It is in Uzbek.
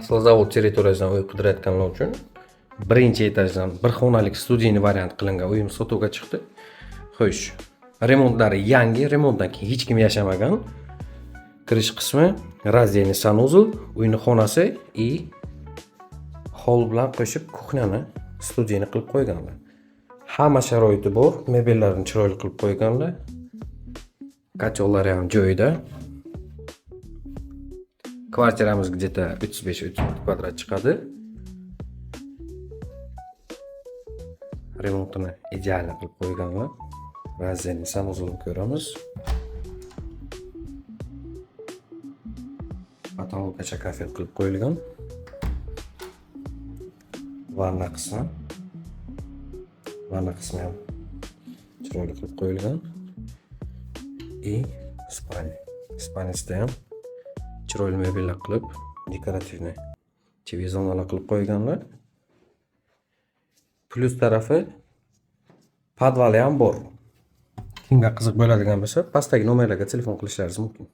Zavod territoriyasidan uy qidirayotganlar uchun birinchi etajdan bir xonalik студийный variant qilingan uyim sotuvga chiqdi. Xo'sh, remontlari yangi, remontdan keyin hech kim yashamagan. Kirish qismi раздельный санузел, uyni xonasi и hol bilan qo'shib кухня ni студийный qilib qo'yganlar. Hamma sharoiti bor, mebellarni chiroyli qilib qo'yganlar. Котёл lari ham joyida. Kvartiramiz где-то 35-34 kvadrat chiqadi. Remontini ideально qilib qo'yganlar. Раздельный санузел ni ko'ramiz. Потолок gacha kafel qilib qo'yilgan. Vanna qismi. Vanna qismi ham chiroyli qilib qo'yilgan. И спальня. Спальня sida ham chiroyli mebellar qilib, декоративный TV zonalar qilib qo'yganlar. Plyus tarafi, podvali ham bor. Kimga qiziq bo'ladigan bo'lsa, pastdagi nomerlarga telefon qilishlaringiz mumkin.